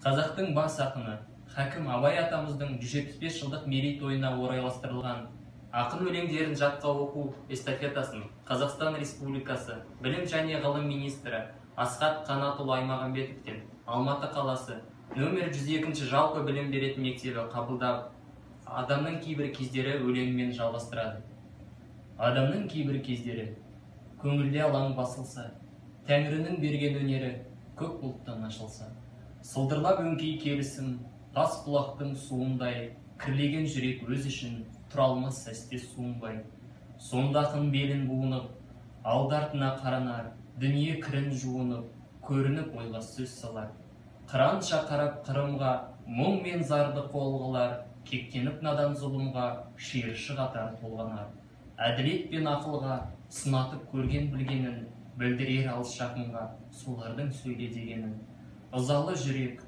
Қазақтың бас ақыны Хакім Абай атамыздың 175 жылдық мерейтойына орайластырылған ақын өлеңдерін жатқа оқу эстафетасын Қазақстан Республикасы Білім және ғылым министрі Асхат Қанатұлы Аймағамбетовтен Алматы қаласы нөмір 102 жалпы білім беретін мектебі қабылдап, «Адамның кейбір кездері» өлеңімен жалғастырады. Адамның кейбір кездері көңілде алаң басылса, Тәңірінің берген өнері көк бұлттан ашылса, сылдырлап өңкей келісім тас бұлақтың суындай, кірлеген жүрек өз ішін тұра алмас сәсте суынбай. Сонда ақын белін буынып, алды артына қаранар, дүние кірін жуынып, көрініп ойға сөз салар. Қыранша қарап қырымға, мұң мен зарды қол қылар, кектеніп надан зұлымға, шиыршық атар, толғанар. Әділет пен ақылға сынатып көрген білгенін білдірер алыс жақынға солардың сөйле дегенін. Ызалы жүрек